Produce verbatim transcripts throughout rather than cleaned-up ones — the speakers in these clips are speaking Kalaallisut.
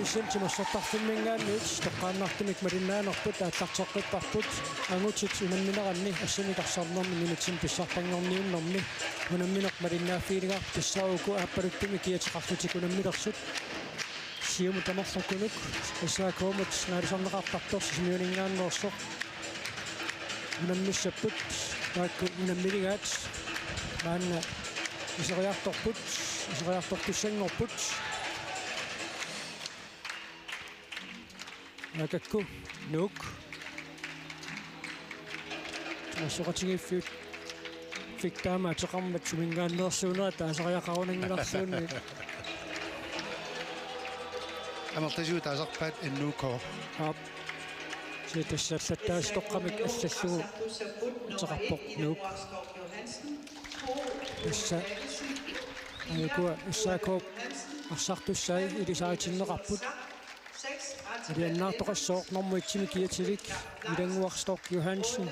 Timersortarfimminngaanniit toqqaannartumik malinnaanerput aallarteqqipparput angutit unammineranni assanik arsarnermi nunatsinni pissartanngorniunnermi unammineq malinnaaffigineqarpoq tassa uku aappaluttumik kiateqarlutik unammilersut. Siumut tamarlukunuk S A K-mut naalisarneqartartoq Sisimiuninngaanneersoq unammissapput taakku unammiligaat maanna iseriartorput iseriartortussanngorput. Akakku Nuuk. Timersoqatigiiffiit fik taama ateqarmat suminngaanneersuunera taasariaqarunanngilarluunniit. Amerlasuut taasarpaat N U K. Aap. Kisianni tassa allattaasoqarami allallugu ateqarpoq Nuuk. Tassa ukua S A K arsartussai ilisaritinneqarput. Alianaartoqassooq normu et-imi kiatilik Ilannguaq Storch Johansen.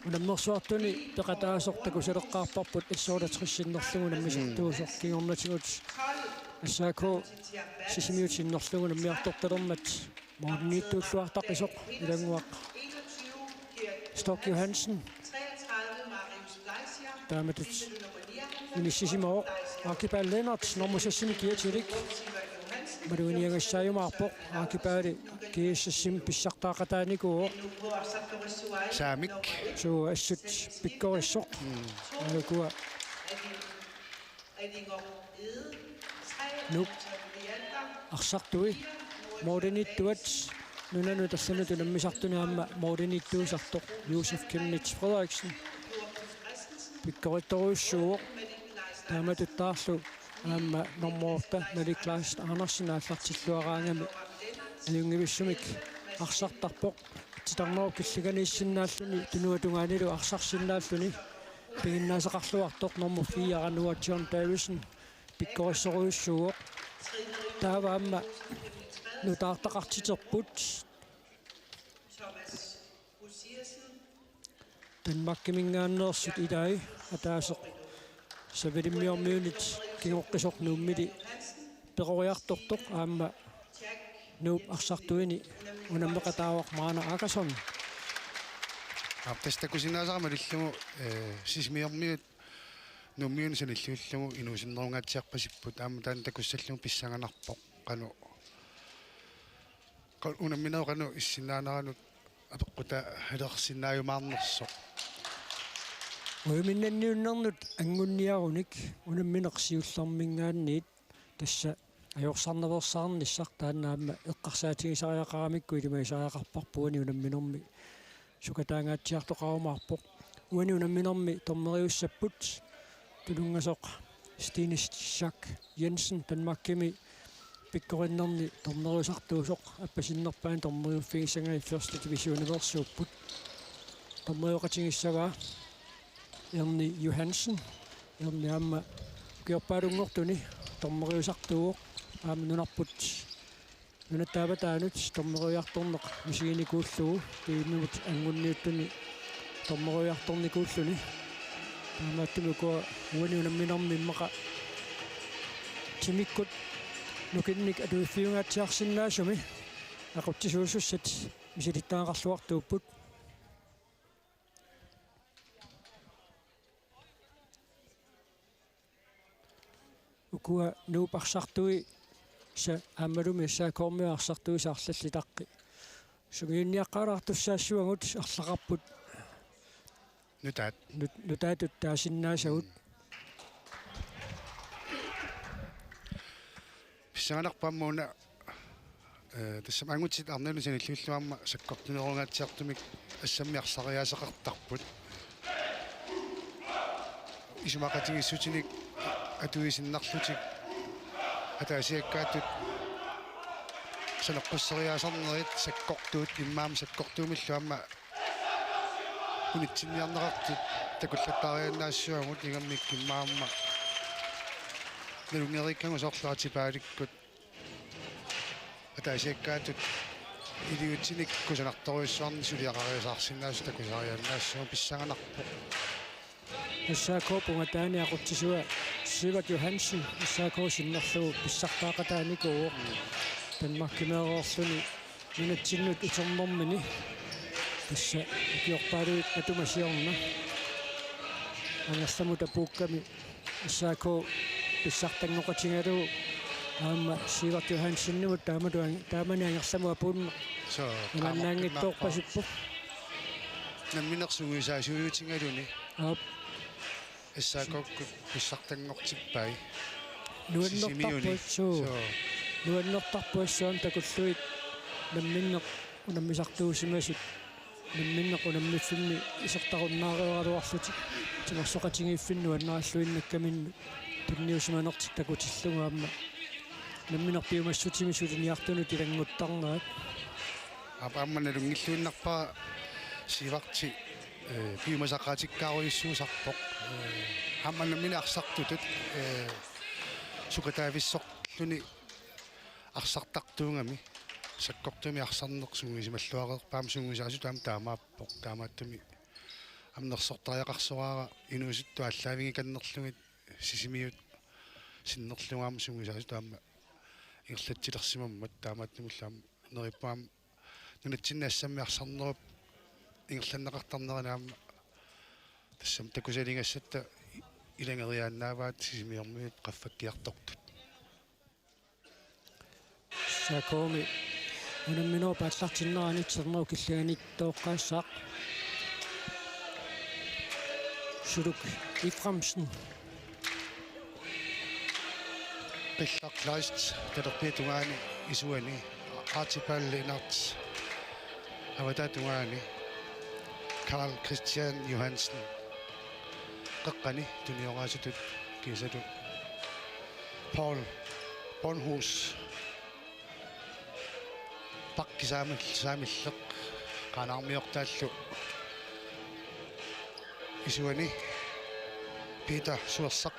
Unammersuartuni peqataasoq takusaleqqaarparput S-otteogtres sinnerlugu unammisartuusoq kingornatigut S A K Sisimiut sinnerlugu unammiartortalermat målimiittuulluartaqisoq Ilannguaq Storch Johansen. Taamatut inissisimavoq Archibald Lennert normu seks-imi kiatilik. Maluginiagassaajumaarpoq Archibald G S S-imi pissartaaqataanikuuvoq. Saamik. Suu assut pikkorissoq. Ukua Nuuk arsartui målimiittuat nunanut allanut unammisartuni aamma målimiittuusartoq Josef Chemnitz Frederiksen pikkorittorujussuuvoq. Taamatuttaarlu aamma normu otte Malik Kleist Andersen aallartilluaraangami ajunngivissumik arsartarpoq. Titarnerup killinganiissinnaalluni tunuatungaanilu arsarsinnaalluni piginnaasaqarluartoq normu fire Noah John Davidsen pikkorissorujussuuvoq. Taava aamma nutaartaqartiterput. Danmarkiminngaanneersut ilai ataaseq savalimmiormiunit kingoqqisoq Nuummili peroriartortoq aamma Nuup arsartuini unammeqataavoq Maana Akasson. Aap, tassa takusinnaasara malillugu, eh, Sisimiormiut Nuummiunut sanilliullugu inuusunnerungaatsiarpasipput aamma taanna takussallugu pissanganarpoq qanoq. Qa-, unamminerup qanoq issinnaaneranut apeqqutaalersinnaajumaarnersoq. Ujuminnanniunnernut angunniarunik unammineq siullerminngaanniit tassa ajorsarnaveersaarnissaq taanna aamma eqqarsaatigisariaqaramikku ilimagisariaqarparput uani unamminermi sukataangaatsiartoqarumaarpoq. Uani unamminermi dommeriussapput tununngasoq Stine Schack Jensen Danmarkimi pikkorinnerni dommeriusartuusoq appasinnerpaani dommeriuffigissagaat første divisioniveersuupput. Dommerioqatigissavaa Erni Johansen. Erni aamma ukiorpaalunngortuni dommeriusartuuvoq aamma nunarput nunatta avataanut dommeriartorneq misiginikuullugu piimivut angunniuttuni dommeriartornikuulluni. Taamaattumik ukua uani unamminermi immaqa timikkut nukinnik atuiffiungaatsiarsinnaasumi aqutsisuusussat misilittagaqarluartuupput. Ukua Nuup arsartui sa aammalumi S A K-miut arsartuisa arlallitaqqi. Sungiunniaqqaalaartussaassavagut arlaqarput. Nutaat. Nut-, nutaatut taasinnaasagut. Pissanganarpoq aamma una, eh, tassami angutit arnanut sanilliullugu aamma sakkortunerungaatsiartumik assammik arsariaaseqartarput. Isumaqatigiissutinik atuisinnarlutik ataasiakkaatut saneqqusseriaasarnerit sakkortuut immaqa sakkortuumillu aamma unitsinniarneqartut takullattaariaannaassavagut ingammik immaqa aamma nalunngeriikkagut soorlu Atipaalikkut ataasiakkaatut iliuutsinik kusanartorujussuarnik suliaqariasaarsinnaasut takusariaannaassavagut pissanganarpoq. S A K-p ungataani aqutsisua Sivert Johansen S A K sinnerlugu pissartaaqataanikuuvoq. Danmarkimeereerluni nunatsinnut uternermini. Tassa ikiorpaaluit atuma siorna. Angerlamut apuukkami S A K pissartanngoqatigalugu aamma Sivert Johansenimut taamatu ang-, taamani angerlamut apuunneq. Soo, imannaanngitsoorpasippoq. Nammineq sungiusaasuutigaluni. Aap. S A K-kkut pissartanngortippai. Nuannertarpoq Sisimiuni. Suu. Soo. Nuannertarpoq assut takullugit namminneq unammisartuusimasut. Namminneq unammiffimmi isertarunnaaraluarlutik. Timersoqatigiiffinni nuannarilluinnakkaminnut tunniusimanertik takutillugu aamma. Namminneq piumassutimik suliniartunut ilannguttarnerat. Aap, aamma nalunngilluinnarpara Siverti, eh, piumasaqaatikkaarujussuusarpoq. Eh, aamma nammineq arsartutut, eh, sukataavissorluni arsartartuugami. Sakkortuumik arsarneq sungiusimalluareerpoq, aamma sungiusaasutut aamma taamaappoq. Taamaattumik aamma nersortariaqarsoraara inuusuttut aallaavigikannerlugit Sisimiut sinnerlugu aamma sungiusaasutut aamma ingerlatsilersimammat, taamaattumillu aamma neriuppunga aamma nunatsinni assammik arsarnerup ingerlanneqartarnerani aamma tassami takusaligassatta ilageriaannaavaat Sisimiormiut qaffakkiartortut. S A K-mi unamminerup aallartinnerani tre hundrede killingannittooqqaassaaq. Suluk Efraimsen. Qillaq Kleist talerpiata tungaani isuani, Archibald Lennert avataata tungaani, Carl Christian Johansen qeqqani tunioraasutut kiisalu Paul Bornhus pakki saamil-, saamilleq qaanaarmiortaallu isuani Peter Suersaq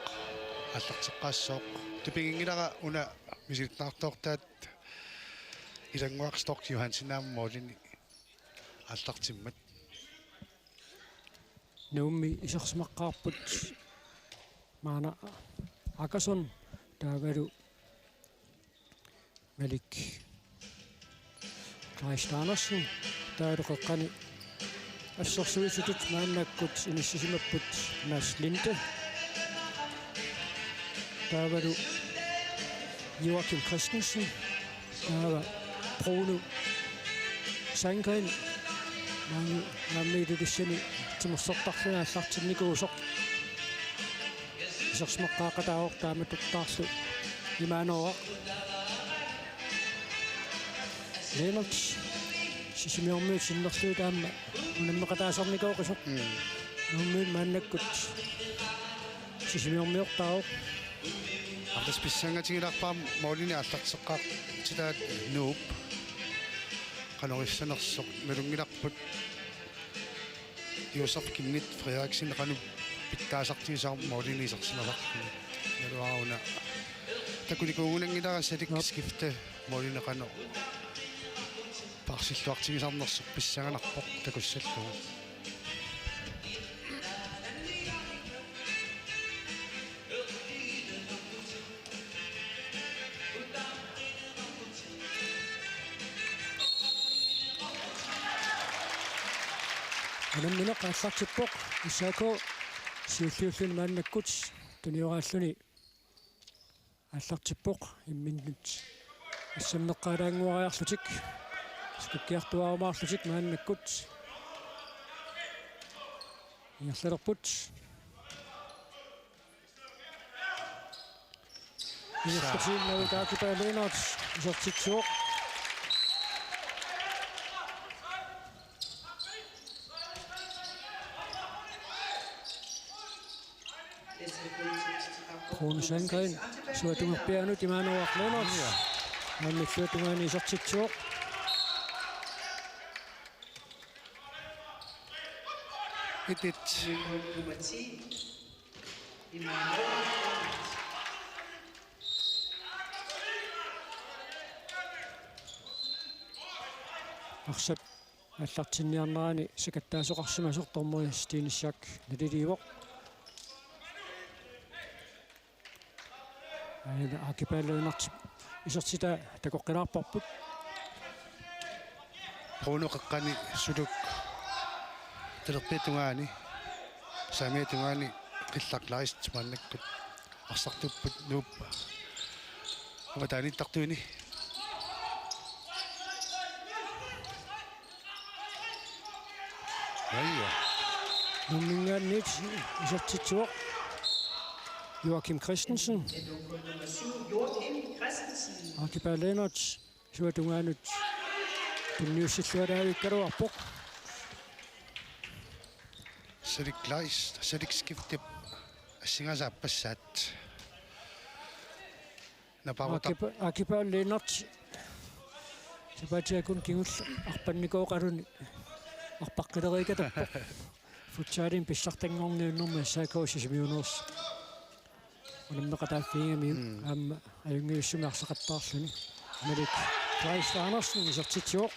aallarteqqaassooq. Tupiginngilara una misilinnaartoortaat Ilannguaq Storch Johansen aamma målini aallartimmat. Nuummi isersimaqqaarput maanna Akasson taavalu Malik Kleist Andersen, taavalu qeqqani assersuisutut maannakkut inissisimapput Mads Linde, taavalu Joakim Christensen, taava Bruno Sandgren, maani, maani Ilulissani timersortarluni aallartinnikuusoq. Isersimaqqaaqataavoq taama tuttaarlu Immanuaq Lennert, Sisimiormiut sinnerlugit aamma unammeqataasarnikooqisoq. Mm. Nuummiut maannakkut Sisimiormiortaavoq. Aamma tassa pissanngatigilaarpara målini aallarteqqaartitaat Nuup qanoq issanersoq, nalunngilarput Josef Kenneth Frederiksen qanoq pitsaasartigisoq målini isersimasarluni. Naluara una takunikuugunanngilara salik, aap, skifte målini qanoq paarsilluartigisarnersoq pissanganarpoq takussallugu. Unammineq aallartippoq, S A K siulliulluni maannakkut tunioraalluni aallartippoq, imminnut assammeqqaalaannguariarlutik, sukakkiartuaarumaarlutik maannakkut. Ingerlalerput. Ingerlatiinnavik Archibald Lennert isertitsivoq. Bruno Sandgren, suatungerpiaanut Immanuaq Lennert. Ja. Maanna suatungaani isertitsivoq. Et et. Arsap aallartinniarnerani sakattaasoqarsimasoq dommeri Stine Schack naliliivoq. Aana Akipaat Lennert isertitaa takoqqilaarparput. Bruno qeqqani suluk talerpiata tungaani, saamiata tungaani qillaq Kleist maannakkut arsartuupput Nuup avataaniittartuini. Aja. Nuumminngaanniit isertitsivoq Joachim Christensen. Joachim Christensen. Akipaat Lennert isuata tungaanut tunniussilluaraavikkaluarpoq. Salik Kleist, Salik skiftip assingaasat aappassaat. Naparuta. Akipa-, Akipaat Lennert. Sapaatiakkut kingulleq arpannikooqaluni arpaqqilereeqatappoq. Futsalimi pissartanngorniunnermi S A K Sisimiuneersoq unammeqataaffigigamiuk. Mm. Aamma ajunngivissumik arsaqattaarluni. Malik Kleist Andersen isertitsivoq.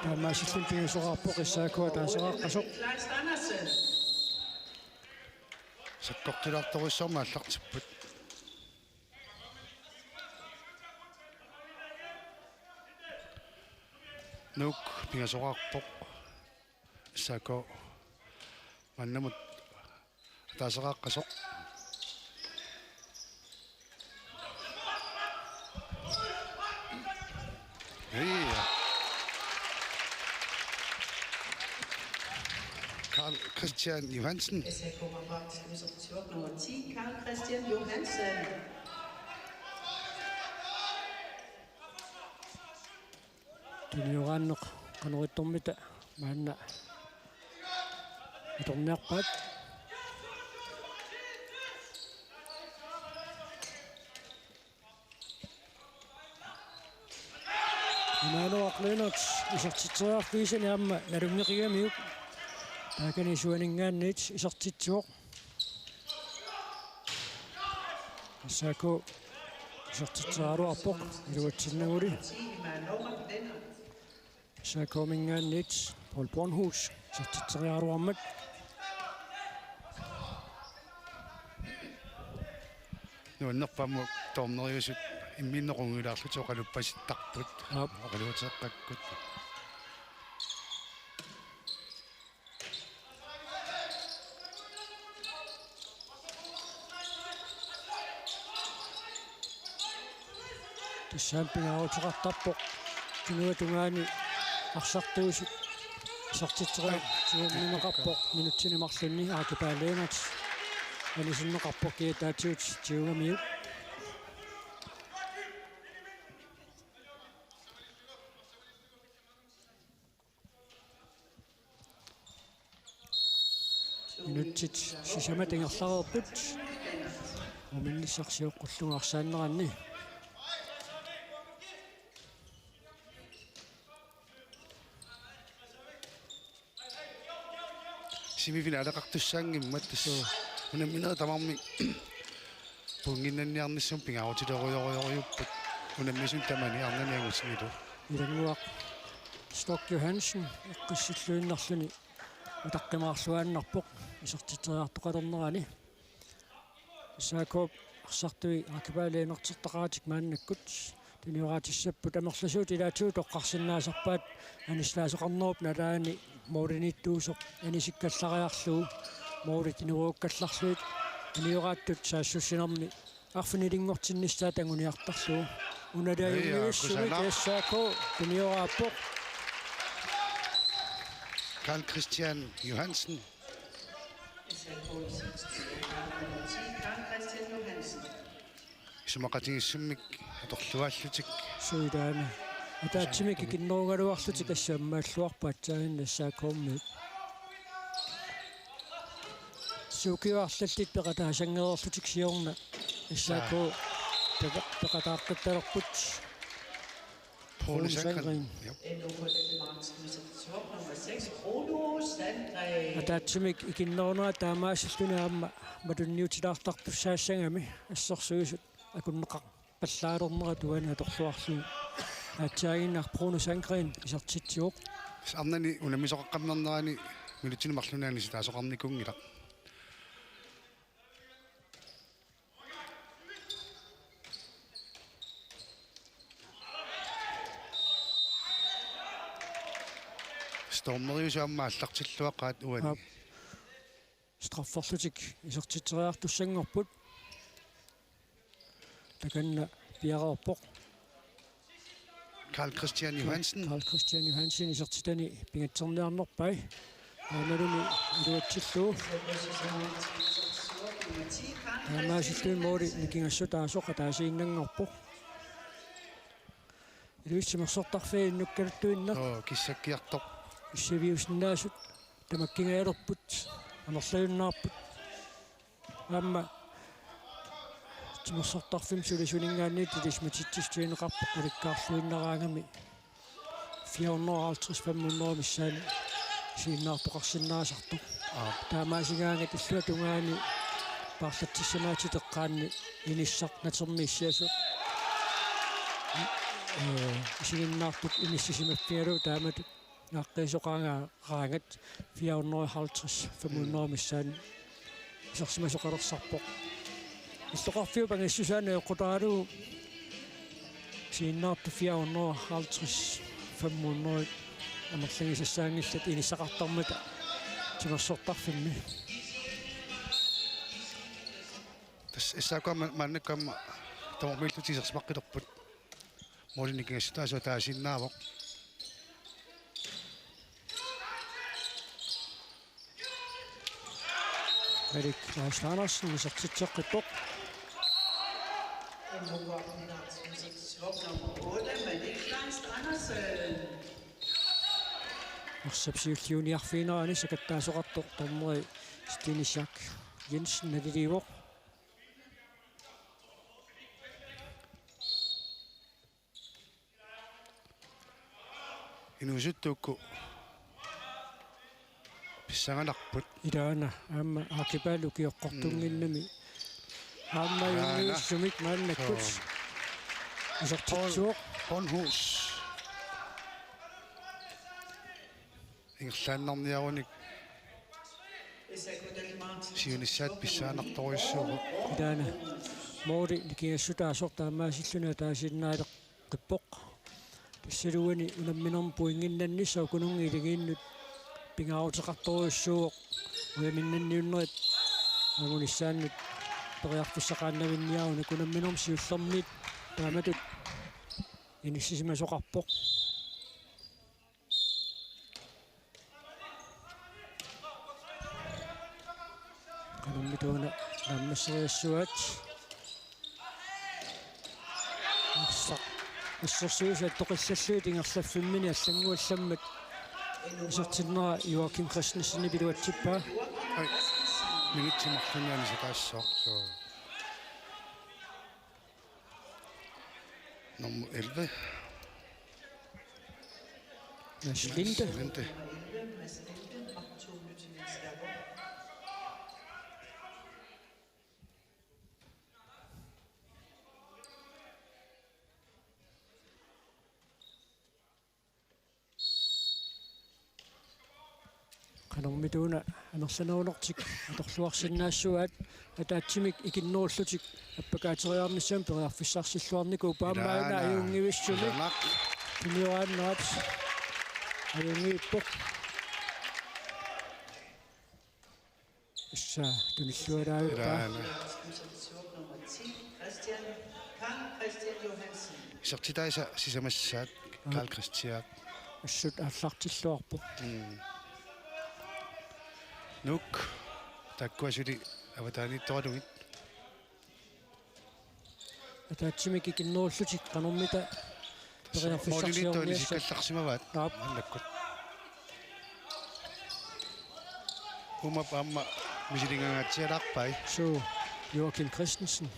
Taamaasilluni pingasoqarpoq S A K ataaseqaqqasoq. Sakkortulaartorujussuarmik aallartipput. Nuuk pingasoqarpoq. S A K maannamut ataaseqaqqasoq. Ja. Karl Christian Johansen. S A K-mut nummer ti, Karl Christian Johansen. Tunioraanneq qanoq ittormita maanna atorniarpaat. Imaanuaq Lennert isertitseriarfigisani aamma nalunngeqigamiuk. Taakani isuaninngaanniit isertitsivoq. S A K isertitseriaraluarpoq iluatsinnaguli. S A K-minngaanniit Paul Bornhus isertitseriaraluarmat. Nuannerpoq aamma dommeriusut imminnut qungujulaarlutik oqaluppasittarput. Aap. Oqaluuteqqakkut. Tassa aamma pingaaruteqartarpoq. Tunuata tungaani arsartuusut isertitseriartitsinermut minneqarpoq minutsini marlunni. Akipaat Lennert anisinneqarpoq kiataatigut tigugamiuk. Minutsit sisamat ingerlareerput. Uminnissaq sioqqullugu arsaanneranni. Semifinaleqartussaanngimmat tassa. Joo. Unamminerit tamarmik puinnginnanniarnissamut pingaarutilerujorujorujussuupput. Unammisunik tamanit arnani angusinilu. Ilannguaq Stork Johansen eqqissilluinnarluni utaqqimaarluaannarpoq isertitseriartoqalernerani. S A K-p arsartui Akipaat Lennertertaqaratik maannakkut tunioraatissappat amerlasuut ilaatigut toqqarsinnaasarpaat anissitaasoqarnerup nalaani mooriniittuusoq anisikkallariarlugu moorit inuerukkallarlugit tunioraatut saassussinermi arfinilinngortinnissaat anguniartarlugu. Unali ajunngivissumik S A K tunioraappoq. Karl Christian Johansen. Isumaqatigiissummik atorluallutik. Suilaana. Ataatsimik ikinnerugaluarlutik assaammaalluarpaat taanna S A K-miut. Suukiuarlallit peqataasanngereerlutik siorna S A K peqa-, peqataaqqittalerput. Bruno Sandgreen. Sandgreen. Jep. Ataatsimik ikinnerunera taamaasilluni aamma matunniutilaartartussaassagami assersuisut akunneqarpallaalernerat uani atorluarlugu. Aatsaaginnaq Bruno Sandgreen isertitsivoq. Arnani unammisoqaqqammernerani minutsini marlunni anissitaasoqarnikuunngilaq. Dommeriusoq aamma aallartilluaqaat uani. Aap. Strafferlutik isertitseriartussanngorput. Takanna piareerpoq. Carl Christian Johansen. Carl Christian Johansen isertitani pingatserniarnerpai. Aammalumi iluatsillugu. Taamaasillugu måli nikingassutaasoq ataasiinnanngorpoq. Iluitsi timersortarfiit innukkaluttuinnaq. Oo, kissakkiartoq. Issiaviusinnaasut tamakkingajalerput, amerlajunnaarput. Aamma timersortarfimmi sulisuninngaanniit ilisimatitsissutigineqarpoq, ulikkaarluinnaraangami fire hundrede og halvtreds, fem hundrede missaani isiginnaartoqarsinnaasartoq. Aap. Taamaasigaangat illuatungaani paarlatsissamaatitut eqqaanni inissaq natermi issiasoq, ee, isiginnaartut inissisimaffigalugu taamatut aaqqiisoqaanga-, qaangat fire hundrede og halvtreds, fem hundrede missaani isersimasoqalersarpoq. Illoqarfiup angissusaa najoqqutaralugu isiginnaartut fire hundrede og halvtreds, fem hundrede amerlagisassaanngillat inissaqartarmata timersortarfimmi. Tassa S A K ma-, maannakkut aamma tamarmiillutik isersimaqqilerput. Måli nikingassutaasoq ataasiinnaavoq. Erik Leist Andersen isertitseqqippoq. Arsap siulliuniarfiginerani sakattaasoqartoq dommeri Stine Schack Jensen naliliivoq. Inuusuttuukkut pissanganarput. Ilaana aamma Aakipaalu ukioqqortunnginnami. Mm. Aamma ilaana. Ajunngivissumik maannakkut. Soo. Isertitsivoq. Bornhus. Ingerlaannarniarunik siunissaat pissanganartorujussuuvoq. Ilaana måli nikingassutaasoq taamaasilluni ataasiinnaaleqqippoq. Tassalu uani unamminermi pointinnannissaq ukununnga ilagiinnut pingaaruteqartorujussuuvoq. Ujaminnanniunnerit angunissaannut periarfissaqaannavinniarunik unamminermi siullermiit taamatut inissisimasoqarpoq. Qanormita una naammasseriassuaat. Arsaq. Assersuisat toqissallugit ingerlaffimmini allannguallammat isertinnera Joakim Christensenip iluatsippaa. Ai. Minutsit marlunniani sataassaaq. Soo. Nummer elleve. Mads Linde. Mads Linde. Qanormita una amerlanerulertik atorluarsinnaassuaat, ataatsimik ikinnerullutik appakaateriarnissamut periarfissarsilluarnikuupput. Aamma una ilaana. Ajunngivissumik. Ilaana. Tunioraannerat. Ajunngivippoq. Tassa tunillualaavippoq. Ilaana. Isertitaasa sisamassaat Carl Christian. Assut aallartilluarpoq. Mm. Nuuk, taakkua suli avataaniittoralugit. Ataatsimik ikinnerullutik qanormita periarfissarsiorniassaat. Målimiittoq isikkallarsimavaat. Aap. Maannakkut. Uumap aamma misilingaangaatsialaarpai. Suu, Joakim Christensen.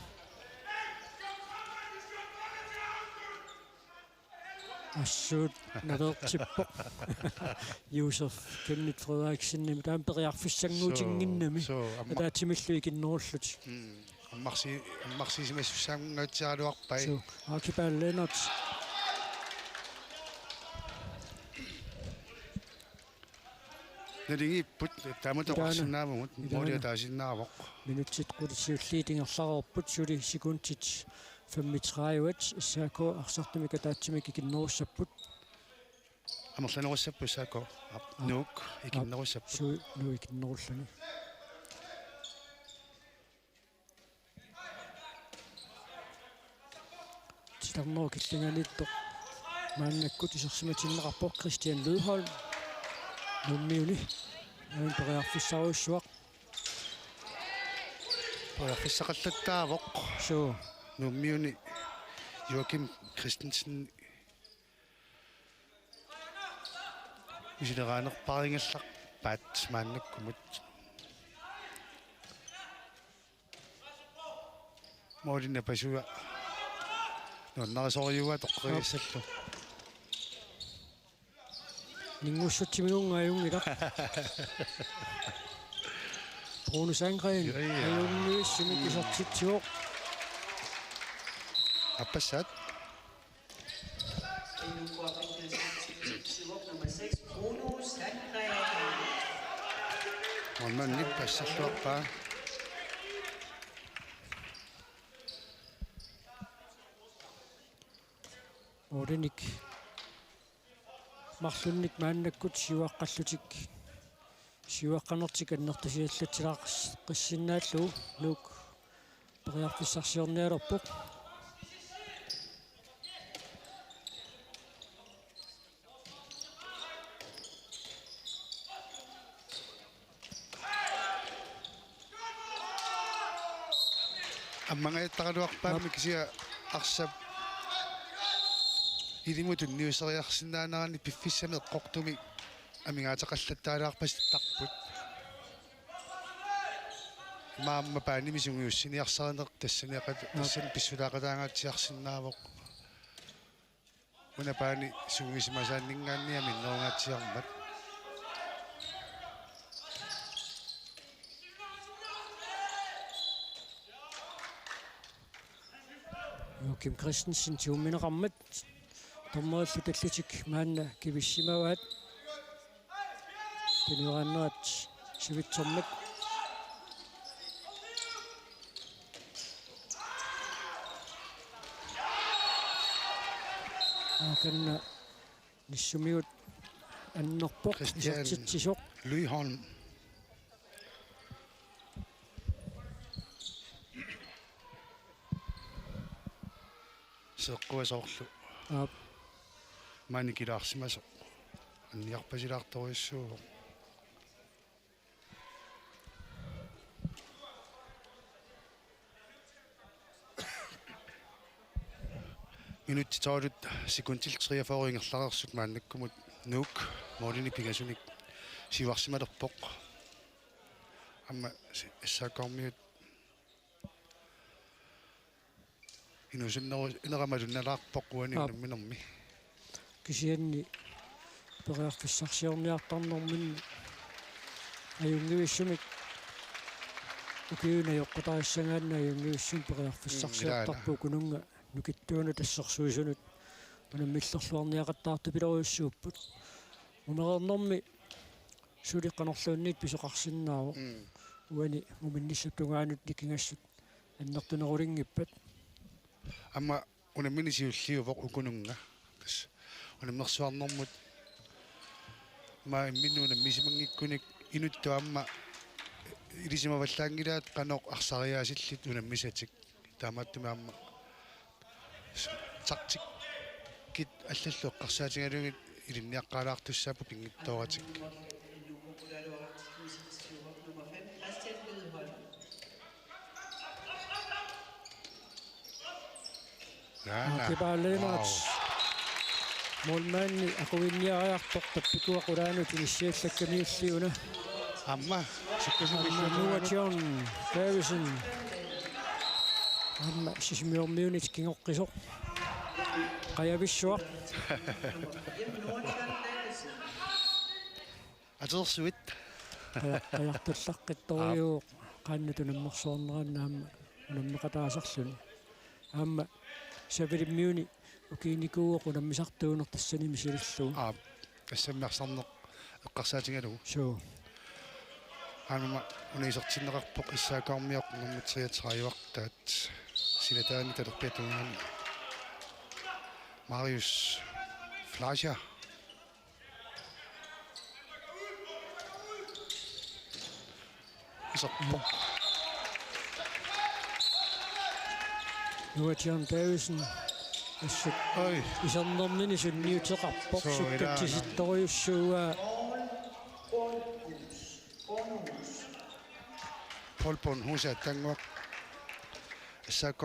Assut naveertippoq. Josef Kenneth Frederiksenimit taama periarfissannguutinnginnami. Suu, suu, aamma. Ataatsimillu ikinnerullutik. Mm. Ammarsi-, ammarsisimasussaagunngaatsiaraluarpai. Suu, Archibald Lennert. Naligiipput, taamatut. Ilaana. Oqarsinnaavagut, ilaana. Måli ataasinnaavoq. Minutsit qulit siulliit ingerlareerput, suli sekundit femogtredive, S A K arsartumik ataatsimik ikinnerussapput. Amerlanerussapput S A K. Aap, Nuuk ikinnerussapput. Suu, Nuuk ikinnerulluni. Titarnerup killinganiittoq maannakkut isersimatinneqarpoq Christian Lydholm. Nuummiuni. Aamma periarfissarujussuaq. Periarfissaqallattaavoq. Suu. Nuummiuni Joakim Christensen misileraanerparigallarpaat maannakkumut. Målini napasua nuannarisorujussuuvoq toqqoriassallu. Ningussutsimigunnga ajunngilaq. Bruno Sandgreen. Ja, ja. Ajunngivissumik isertitsivoq. Aappassaat. Nummer seks, Bruno Sandgreen. Målmandip asserluarpaa. Målinik marlunnik maannakkut siuaqqallutik, siuaqqanertik annertusiallatsilaaqqissinnaallugu Nuuk periarfissarsiornialerpoq. Ammangajattaraluarpaammi kisianni arsap ilimut tunniusseriarsinnaanerani piffissami eqqortumi amigaateqallattaalaarpasittarput. Aamma paanimi sungiussiniarsarineq tassaniaqat-, tassani pissutaaqataangaatsiarsinnaavoq. Una paani sungiusimasaanninngaanniit minnerungaatsiarmat. Joakim Christensen tigummineqarmat. Dommerillu tallitik maanna kivissimavaat. Tunniunnerat sivitsormat. Akanna nissumigut annerpoq Christian isertitsisoq. Lydholm. Seeqquasoorlu. Aap. Maani kilaarsimasoq. Anniarpasilaartorujussuuvoq. Minutsit tolv sekundit treogfyrre ingerlareersut maannakkumut Nuuk målini pingasunik siuarsimalerpoq. Aamma si-, S A K-miut inuusunneru-, ineqarmat unnalaarpoq uani. Aap. Unamminermi. Kisianni periarfissarsiorniartarnerminni ajunngivissumik ukiuni ajoqqutarissagaanni ajunngivissumik periarfissarsiortarput. Mm, ilaana. Ukununnga nukittuunut assersuisunut unammillerluarniaqattaartupilorujussuupput. Umereernermi suli qanorluunniit pisoqarsinnaavoq. Mm. Uani uminnissap tungaanut nikingassut annertunerulinngippat. Aamma unammineq siulliuvoq ukununnga. Tassa unammersuarnermut aamma imminnut unammisimanngikkuni inuttut aamma ilisimavallaanngilaat qanoq arsariaasillit unammisatik. Taamaattumik aamma taktikkit allallu eqqarsaatigalugit ilinniaqqaalaartussaapput pinngitsooratik. Jaana. Kipaaleenaat. Wow. Målmandi aquinniariartoq tappikua qulaanut inissiallakkamiulli una. Aamma sukkasumik. Aamma Noah John Davidsen. Aamma Sisimiormiunit kingoqqisoq. Qajavissuaq. Atersuit. Qaja-, qajartullaqqittorujuuvoq qaannat unammersuarneranni aamma unammeqataasarluni. Aamma Savalimmiuni ukiinikuuvoq unammisartuuneq tassani misilillugu. Aap, assammi arsarneq eqqarsaatigalugu. Suu. Aamma una isertinneqarpoq S A K-miut nummer treogtredive-artaat sinataani talerpiata tungaani. Marius Fleischer. Nuka John Davidsen. Assut. Oj. Isernermini sunniuteqarpoq. Suu, sukkatsisittorujussuuaa. Paul Bornhus aatsaannguaq S A K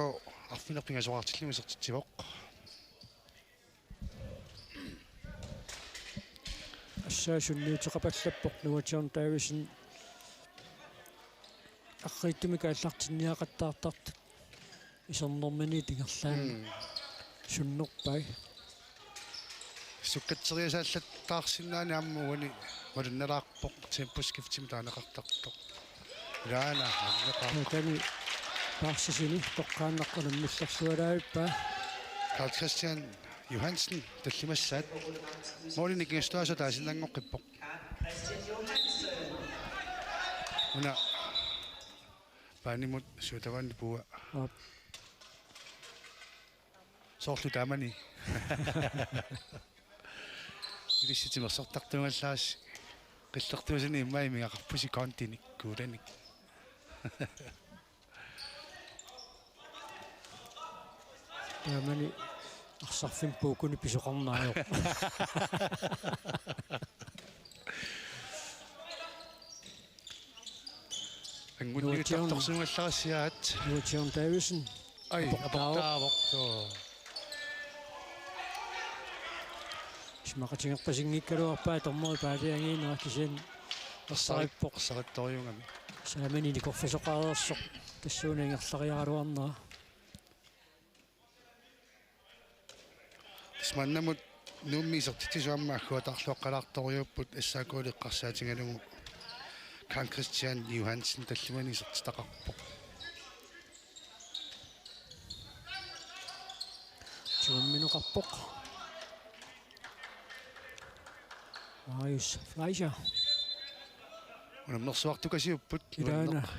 arfineq-pingasoqartillugu isertitsivoq. Assut sunniuteqapallappoq Nuka John Davidsen. Arriitsumik aallartinniaqattaartartut isernerminiit ingerlaannaq. Mm. Sunnerpai. Sukkatseriasaallattaarsinnaani aamma uani malunnalaarpoq, temposkiftimik taaneqartartoq. Ilaana, anneqaaq. Taakani paarsisini toqqaannaq unammillerlualaavippaa. Carl Christian Johansen tallimassaat. Målini kingastaaso taasinnanngoqqippoq. Una paanimut suutavaanni puua. Aap. Soorlu taamani. Ilissi timersortartuugallarsi qillertuusuni immaqa imigaqarpusi kontinik kuulanik. Taamani arsarfimmi puukuni pisoqarnaajoq. Anguniuttartorsuugallarsiaat. Nuka John Davidsen. Ai, aportaavoq. Aportaavoq. Suu. Isumaqatigerpasinngikkaluarpaa dommeri paaliagiinnera kisianni arsarippoq. Arsarippoq, arsarittorujuugami. Saamini nikorfisoqareersoq. Tassuuna ingerlariaraluarnera. Tassa maannamut Nuummi isertitsisut aamma agguataarluaqqalaartorujuupput S A K-li eqqarsaatigalugu Carl Christian Johansen tallimanik isertitaqarpoq. Tigummineqarpoq. Marius Fleischer. Unammersuartukasiupput. Ilaana. Nuanneq.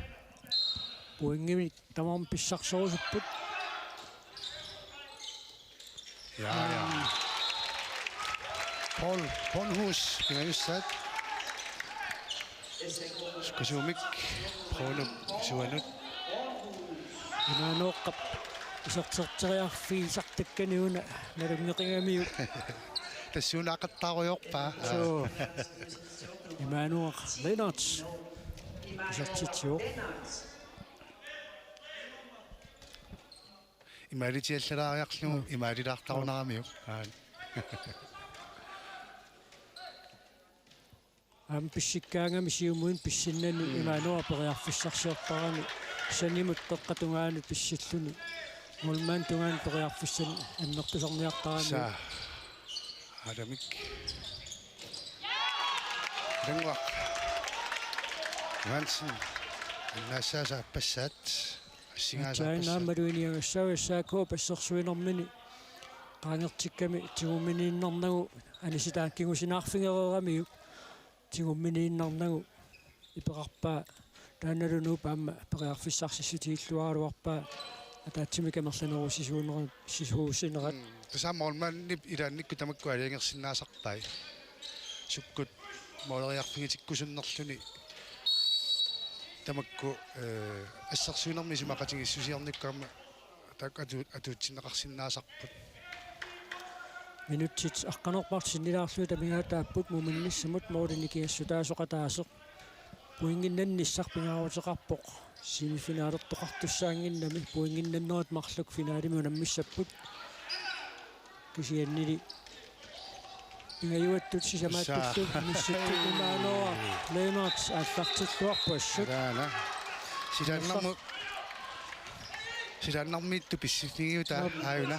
Pointimik tamarmik pissarserusupput. Ja, ja. Paul Bornhus, pingajussaat. Sukkasuumik, Paulup suanut. Imaanuuqqap iserterteriarfigisartakkani una nalunngeqigamiuk. Tassuuna aqattaarujoorpaa. Suu. Imaanuaq Lennert isertitsivoq. Imaalitiallalaariarlugu, mm, imaalilaartarunaramiuk. Aap. Aamma pissikkaangami siumuinnaq pissinnani, mm, Imaanuaq periarfissarsiortarami sanimut toqqap tungaanut pissilluni. Målmandip tungaanut periarfissanik annertusarniartarami. Sa. Adamik. Ilannguaq Johansen. Annaassaasa aappassaat. Assingaasa aappassaat. Aatsaannguaq maluiniagassaaq S A K-p assersuinermini. Qaangertikkami tigumminiinnarnagu anisitaat kingusinaarfigereeramiuk. Tigumminiinnarnagu ipeqarpaa taannalu Nuup aamma periarfissarsissutigilluaraluarpaa ataatsimik amerlanerusisuunera-, sisuusinerat. Mm, tassa målmandip ilaannikkut tamakku aalajangersinnaasarpai. Sukkut måleriarfigitikkusunnerluni tamakku, eh, assersuinermi isumaqatigiissusiornikkut aamma taakku atu-, atuutsinneqarsinnaasarput. Minutsit aqqaneq-marluk sinnilaarlugit amigaataapput muminnissamut målini nikingassutaasoq ataaseq. Pointinnissaq pingaaruteqarpoq. Semifinalertoqartussaannginnami pointinnissat marluk finalemi unammissapput. Kisiannili pingajuattut sisamaattullu, sa, missattut Imaanuaq Lennert aallartilluarpoq assut. Taanna. Silaannarmu-, silaannarmiittut pissiffigiutaa aajuna.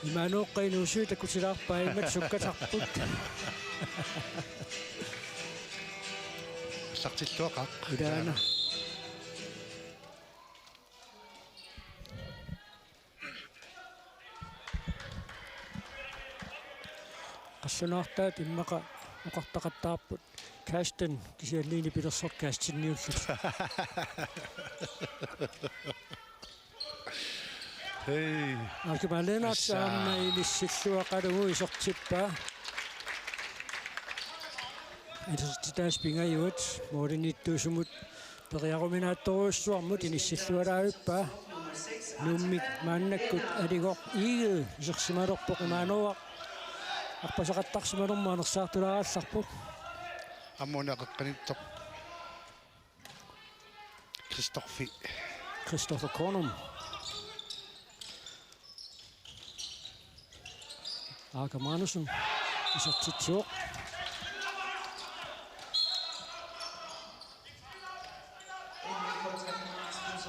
Imaanuuqqap inuusut takutilaarpai, imatut sukkatarput. Aallartilluaqaaq. Ilaana. Qallunaartaat immaqa oqartaqattaarput. Carsten, kisianni nipilersoq Carsteniullutik. Hej. Akipa Lennert Assa. Aamma inissilluaqalugu isertippaa. Isertitaasa pingajuat mooliniittuusumut periaruminaattorujussuarmut inissillualaavippaa. Nuummi maannakkut Aligoq Egede isersimalerpoq, imaanngooq arpasaqartarsimalermat anersaartulaarallarpoq. Aamma una qeqqaniittoq. Christoffer. Christoffer Kornum. Aake Magnussen. Isertitsivoq.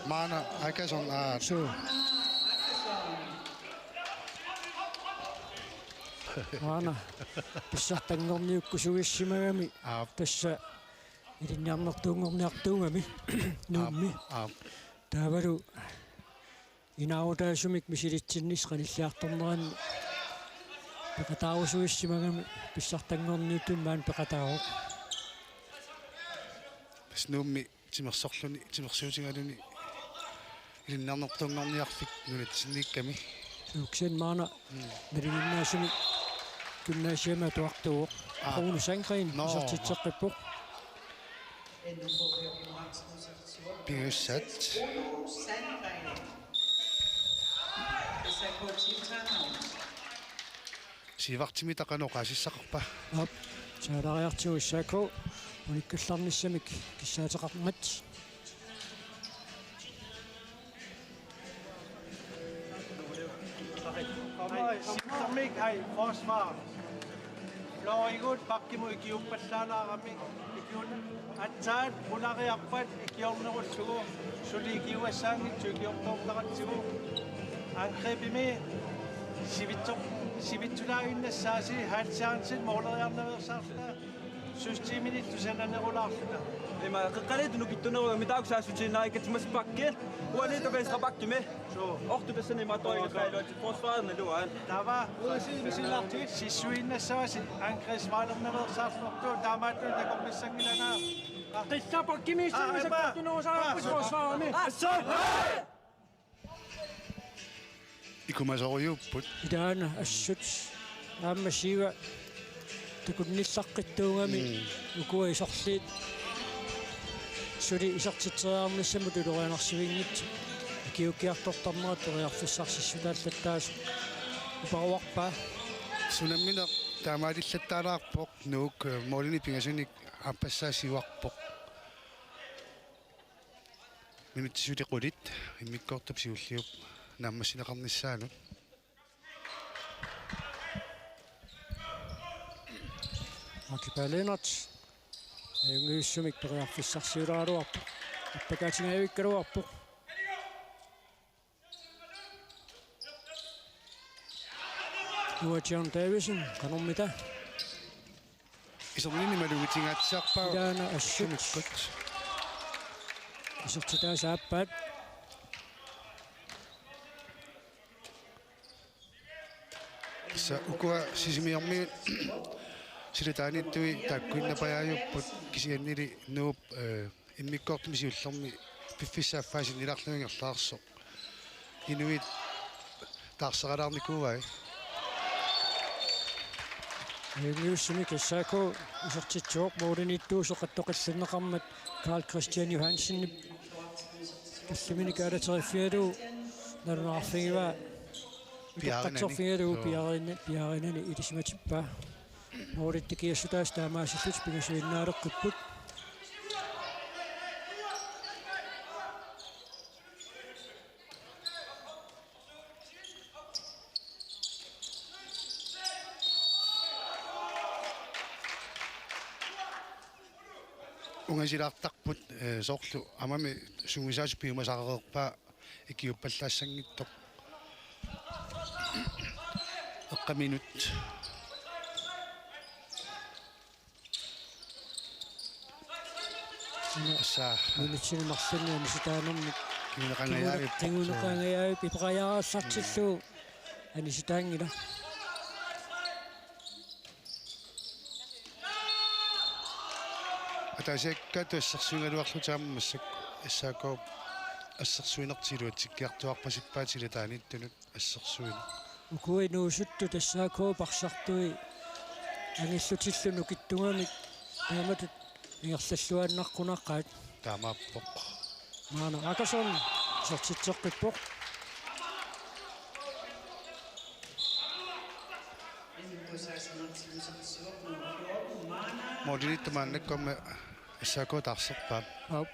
Maana Aakason, aa. Suu. Maana pissartanngorniukkusuussimagami. Aap. Tassa ilinniarnertuunngorniartuugami Nuummi. Aap, aap. Taavalu inaarutaasumik misilitsinnissaq qanilliartornerani peqataarusuussimagami pissartanngorniuttumik maani peqataavoq. Tassa Nuummi timersorluni, timersuutigaluni ilinniarnertuunngorniarfik nunatsinniikkami. Uksen maana. Mm. Nalinginnaasumik gymnasiami atuartuuvoq. Aa. Rune Sandgreen. Nå. Isertitseqqippoq. Pingajussat. Sivert Timit qanoq oqaasissaqarpa? Aap, saalaariartigu S A K unikkallarnissamik kissaateqarmat. Aamma sivitsermik, ai, forsvar. Florigut bakkimut ikiuppallaalaarami. Ikiun aatsaat pulariarpat ikiornerullugu suli ikiuassaanngitsoq ikiortoortaratsigu. Angrebimi sivitsoq, sivitsulaaginnassaasi, halv chance måleriarnaveersaarluta. Systemini tusananerulaarluta. Ima qeqqaniittoq nukittunerugami taakku saassutiginaarikkatsimasut bakkit. Uaniittoq venstre bakkimi. Suu. Ortupissani imaattorigassaalu forsvarernaluaat. Taava. Uasi misilaartigit. Sissuinnassaasi angrebsspillernaveersaarluartoq, taamaattumik takornassanngilanga. Qillaq bakkimi. Aa, sakkortunerusaapput forsvarimi. Assut. Ikumasorujuupput. Ilaana assut aamma Siva takunnillaqqittuugami. Mm. Ukua isorliit suli isertitseriarnissamut ulorianarsivinngitsut ikiuukkiartortarnerat periarfissarsissutaallattaasoq uparuarpaa. Sunammineq taamaalillattaalaarpoq, Nuuk, eh, målini pingasunik aappassaa siuarpoq. Minutsit suli qulit immikkoortup siulliup naammassineqarnissaanut. Akipa Lennert. Ajunngivissumik periarfissarsiulaaraluarpoq. Appakaatingajavikkaluarpoq. Uanga John Davidsen, qanormita? Isermini malugitinngatsiarpaa. Ilaana assut. Sumikkut. Isertitaasa aappaat. Tassa ukua Sisimiormiut silataaniittui taakkuinnapajaajupput, kisiannili Nuup, eh, immikkoortumi siullermi piffissaq affaa sinnilaarlugu ingerlaarsoq. Inuit taarseralaarnikuuai. Ajunngivissumik S A K isertitsivoq, målimiittuusoq qattoqillinneqarmat Carl Christian Johansenip pilluminik aalateriffigalugu nalunaarfigivaa. Piaarinani. Utoqqatserfigalugu. Joo. Piaarina-, piaarinani ilisimatippaa. Målittik kiassutaasa taamaasillutik pingasuinnaaleqqipput. Ungasilaartarput, eh, soorlu aamami sungiusaasut piumasaqareerpaa ikiuppallaassanngitsoq. Eqqaminut. Tassa. Minutsini marlunni anisitaanermik. Kinguneqangajaavippoq. Kinguneqangajaavippoq, ipeqajaarallartillugu anisitaanngilaq. Ataasiakkaatut assersuigaluarlutik aamma massakkut S A K-p assersuinertilu atsikkiartuarpasippaatit ilataaniittunut assersuineq. Ukua inuusuttut S A K parsartui angillutillu nukittugamik taamatut ingerlalluaannarunaqaat. Taamaappoq. Maana Akerson isertitseqqippoq. Målimiittoq maannakkut aamma S A K taarserpaa. Aap.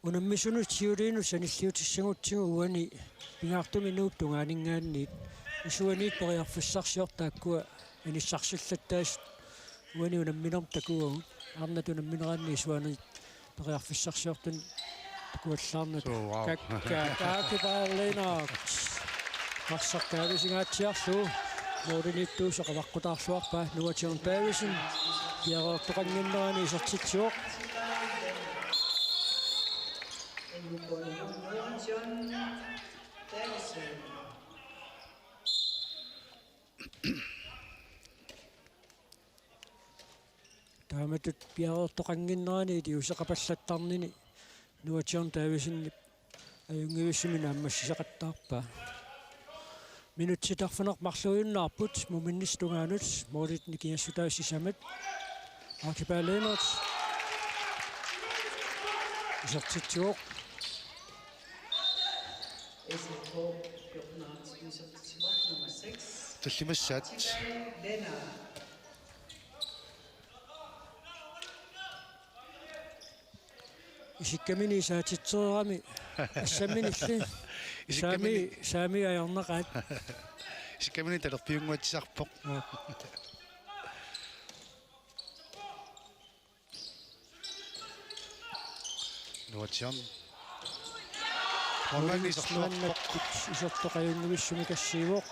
Unammisunut siuliinut sanilliutissagutsigu uani pingaartumik Nuup tungaaninngaanniit isuaniit periarfissarsiortut taakkua anissarsillattaasut uani unamminermut takuagut. Arnat unammineranni isuaniit periarfissarsiortut takuallaarnata. Suu, wow. Kakkaak Aki Paul Lennert. Qarsaq Kaavisigaatsiarlu målimiittuusoq avaqqutaarluarpaa. Noah John Davidsen piareertoqannginnerani isertitsivoq. Taamatut piareertoqannginnerani iliuuseqapallattarnini Noah John Davidsenip ajunngivissumik naammassisaqattaarpaa. Minutsit arfineq-marluinnaapput muminnissap tungaanut, målit nikingassutaat sisamat. Aki Paul Lennert isertitsivoq. Tallimassaat. Isikkamini saatitseerami assamminilli. Isikkamini. Saami, saami ajornaqaat. Isikkamini talerpiunnguatsisarpoq. Aa. Noah John. Målmand iserluarpoq. Målmand isertoq ajunngivissumik assiivoq.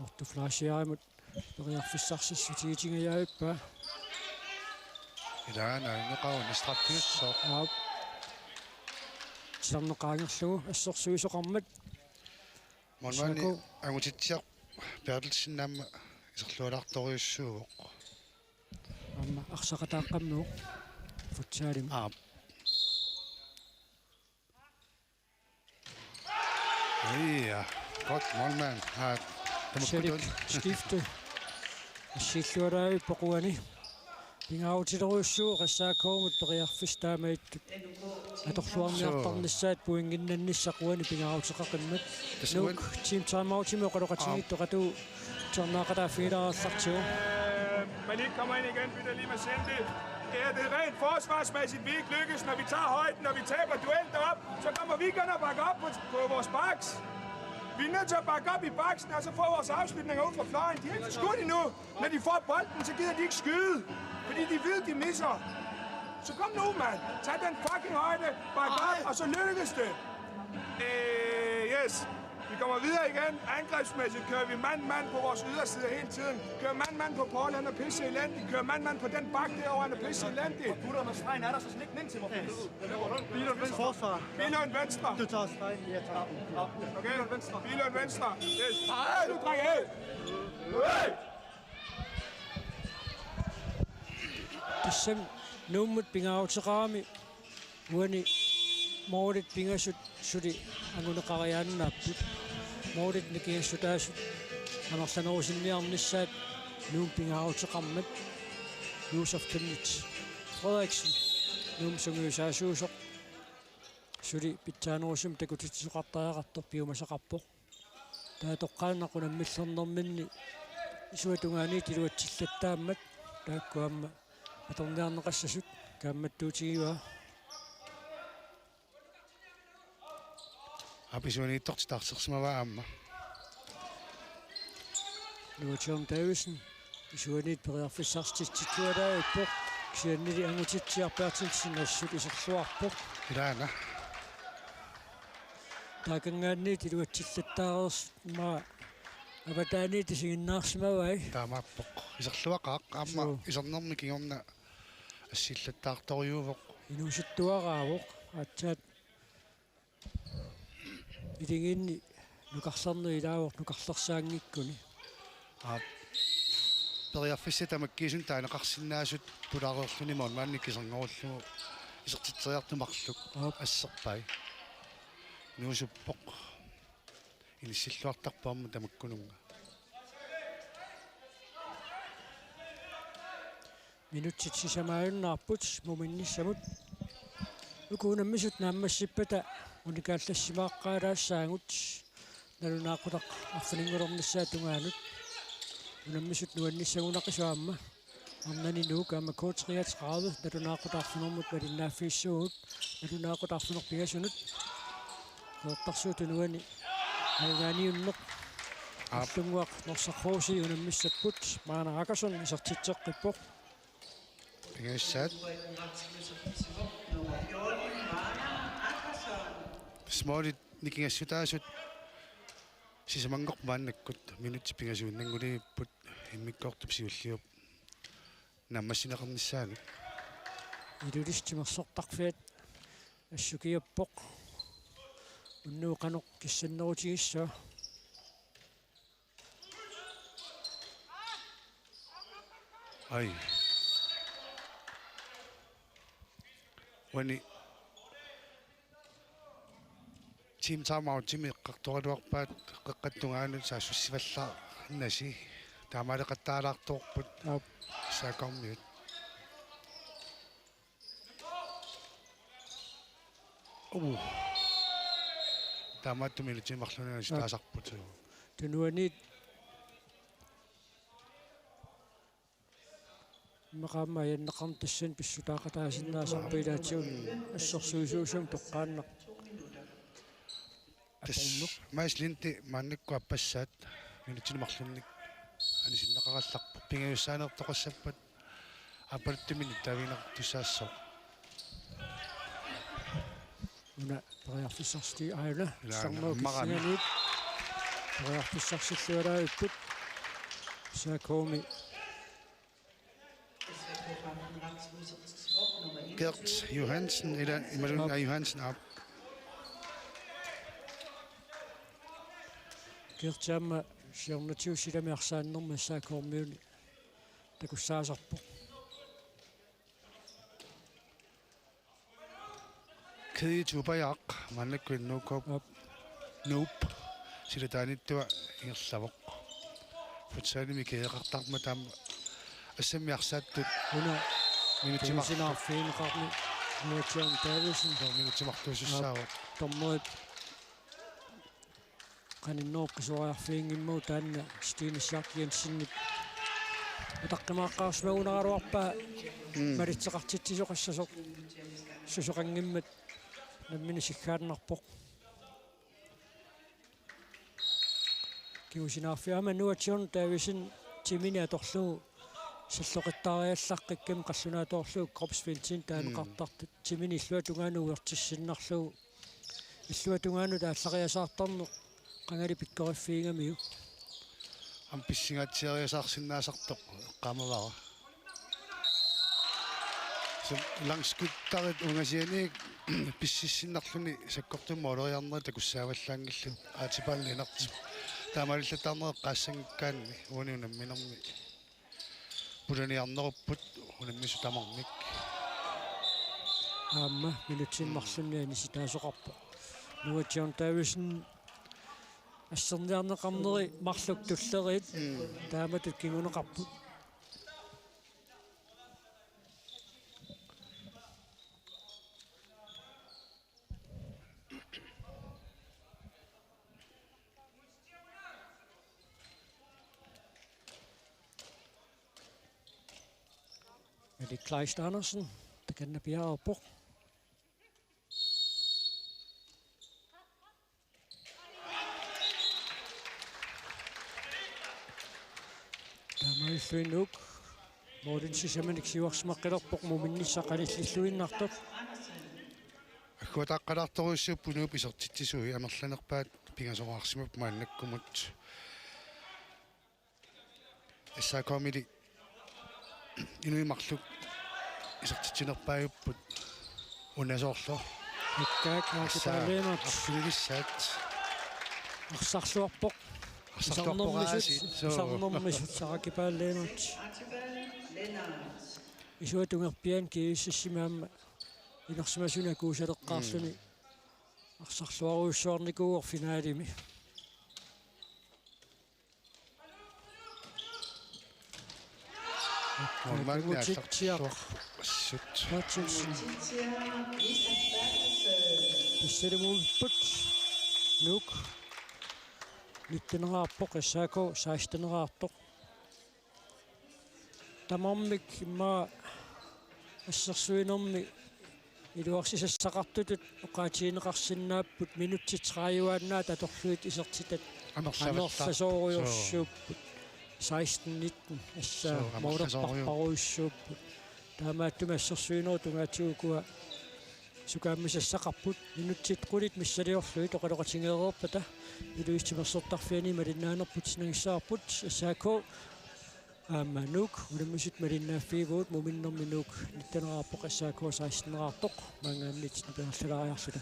Ortuflasiarimut periarfissarsiutigingajappoq. Ilaana anneqaruni straffiussoq. Aap. Titarneq qaangerlugu assersuisoqarmat. Målmandi Saku. Angutitsiaq Berthelsen aamma iserlualaartorujussuuvoq. Aamma arsaqataaqqammerpoq futsalimi. Aap. Ja, godt målmand. Har Salik skifte. Assiillualaarpoq uani. Pingaarutilerujussuuvoq S A K-mut periarfissat taamaattut atorluarniartarnissaat pointinnannissaq uani pingaaruteqaqimmat. Tassa Nuuk uani. Team timeoutimi oqaloqatigiittoq. Aap. Qanoq tusarnaaqataaffigilaarallartigu. Øh, man ikke kommer ind igen, bytter lige med Cindy. Det her, det er rent forsvarsmæssigt, vi ikke lykkes. Når vi tager højden, når vi taber duel derop, så kommer vi ikke ind og bakke op på, på vores backs. Vi er nødt til at bakke op i backsen, og så få vores afslutninger ud fra fløjen. De har ikke skudt endnu. Når de får bolden, så gider de ikke skyde. Fordi de ved, de misser. Så kom nu, mand. Tag den fucking højde. Bakke op, og så lykkes det. Øh, yes. Vi kommer videre igen. Angrebsmæssigt kører vi mand-mand på vores yderside hele tiden. Kører mand-mand på Paul, han er pisse elendig. Kører mand-mand på den back derovre, han er pisse elendig. Og gutter med stregen er der, så slik den ind til mig, please. Bilund venstre. Forsvar. Bilund venstre. Du tager stregen. Ja, tak. Okay. Bilund venstre. Bilund venstre. Yes. Ej, du trækker af. Hey! Tassami Nuummut pingaaruteqarami uani målit pingasut suli anguneqariaannaapput. Målit nikingassutaasut amerlanerusinniarnissaat Nuummut pingaaruteqarmat. Josef Chemnitz Frederiksen Nuummut sungiusaasuusoq suli pitsaanerusumik takutitsisoqartariaqartoq piumasaqarpoq. Taava toqqaannaq unammillernerminni isuata tungaaniit iluatsillattaammat taakku aamma atorniarneqassasut kaammattuutigivaa. Aap, isuaniittoq taarsersimavaa aamma. Noah John Davidsen isuaniit periarfissarsiortitsillualaarpoq, kisiannili Angutitsiaq Berthelsen assut iserluarpoq. Ilaana. Taakanngaanniit iluatsillattaareersimavaa avataaniit isiginnaarsimavai. Taamaappoq. Iserluaqaaq aamma. Suu. Isernermi kingorna assiillattaartorujuuvoq. Inuusuttuaraavoq. Aatsaat iligiinni Nukarlerneq ilaavoq nukarlersaanngikkuni. Aap. Periarfissat tamakkiisumik taaneqarsinnaasut pulaareerluni maannakkut kiserngorullugu isertitseriartut marluk. Aap. Asserpai. Nuusuppoq. Inissilluartarpoq aamma tamakkununnga. Minutsit sisamaajunnaarput muminnissamut. Uku unammisut naammassippata unikaallassimaaqqilaassagut nalunaaqutaq arfininngornissaa tungaanut. Unammisut nuannissagunaqisut aamma. Arnani Nuuk aamma K treogtredive nalunaaqutaq arfinermut malinnaaffigissavagut, nalunaaqutaq arfineq-pingasunut. Qeqertarsuup tunuani ajugaaniunneq. Aap. Allunnguaq Norsaq H C unammissapput, Maana Akasson isertitseqqippoq. Pingajussaat. Smaalit nikingassutaasut sisamanngorput maannakkut minutsit pingasuinnanngulerput immikkoortup siulliup naammassineqarnissaanut. Ilulissat timersortarfiat assukiappoq. Unnuup qanoq kissannerutigissaa. Ai. Uani team timeoutimi eqqartoraluarpaat qeqqata tungaanut saassussivallaarnasi. Taamaaliqattaalaartoorput. Aap. S A K-miut. Uu. Taamaattumik ilitsi marlunani. Aap. Taasarput. Tunuaniit immaqa aamma ajanneqarneq tassani pissutaaqataasinnaasarpoq ilaatigut assersuisuusumik toqqaannaq. Tassa atorneq. Mads Linde maannakkut aappassaat minutsini marlunnik anisinneqarallarpoq, pingajussaaneertoqassappat aappaluttumik nittaavigineqartussaassooq. Una periarfissarsiutit aajuna. Ilaa, Sarnoo ammaraami. Kissanganit. Periarfissarsilluaraavipput. S A K-mi. Gert Johansen, ila imaluunniit Johansen, aap. Gert aamma siornatigut silami arsaannermi S A K-miuni takussaasarpoq. Kedi Tupajaaq maannakkut N K-p. Aap. Nuup silataaniittua ingerlavoq. Futsalimi keeqartarmat taama assammi arsaattut. Una minutsimartu. Pingasunngorfigineqarmat Nuatsiaq Davidsen. Minutsimartuusussaavoq. Aap. Dommerit qaninnerup qisuariarfiginngimmagu taanna Stine Schack Jensenip utaqqimaaqqaarsimagunaraluarpaa. Mm. Malitseqartitsisoqassasoq susoqanngimmat nammineq siggaannarpoq. Kingusinaarfik aamma Nuatsiaq Davidsen timini atorlugu salloqittaariallaqqikkami qallunaatoorlugu kropsfinten taaneqartartut timini illuatungaanut uertissinnarlugu. Illuatungaanut aallariasaartarneq qangali pikkoriffigigamiuk. Aamma pissingaatsiariasaarsinnaasartoq eqqaamavara. Som langskuttarit ungasianiit pississinnarluni sakkortuumik mooleriarnerit takussaavallaanngillat aatipaaneq inertip. Taamaalillattaarneq eqqaassanngikkaanni uani unamminermi. Pulaniarnerupput unammisut tamarmik. Aamma minutsini marlunni anisitaasoqarpoq. Nuatsiaq Davidsen asserniarneqarneri marluk tulleriit. Mm. Taamatut kinguneqarput. Eli Kleist Andersen, takanna piareerpoq. Taamaalilluinnaq Morten sisamanik siuarsimaqqilerpoq muminnissaq qanillilluinnartoq. Agguataaqqalaartorujussuupput Nuup isertitsisui, amerlanerpaat pingasoraarsimapput maannakkumut. S A K-mili inuit marluk isertitsinerpaajupput una soorlu. Ikkaak naakipaalermat. Arfinilissaat. Arsarluarpoq. Arsarluarpoq aasiit. Suu. Isarnermisut, isarnermisut Sara Kipal Lennert. Isuata tungerpiaani G S S-imi aamma inersimasuni akuusaleqqaarluni. Mm. Arsarluarujussuarnikuuvoq finalimi. Målmandip Titsiaq. Arsarluarpassuit. Martinsen. Pissalimut. Nuuk. Nitteneqarpoq, S A K seksteneqartoq. Tamarmik immaqa assersuinermi iluarsisassaqartutut oqaatigineqarsinnaapput minutsit tredive-annaat atorlugit isertitat amerlavallaarput. Amerlasoorujussuupput. Seksten nitten assaa. Suu, amerlasoorujussuupput. Taamaattumik assersuinerup tungaatigut ukua sukaammisassaqarput. Minutsit qulit missiliorlugit oqaloqatigeereerpata Ilulissat timersortarfiani malinnaanerput sinagissavarput. S A K aamma Nuuk unammisut malinnaaffigivagut, muminnermi Nuuk nitteneqarpoq, S A K seksteneqartoq, maanngaanniit nipilerlalaariarluta.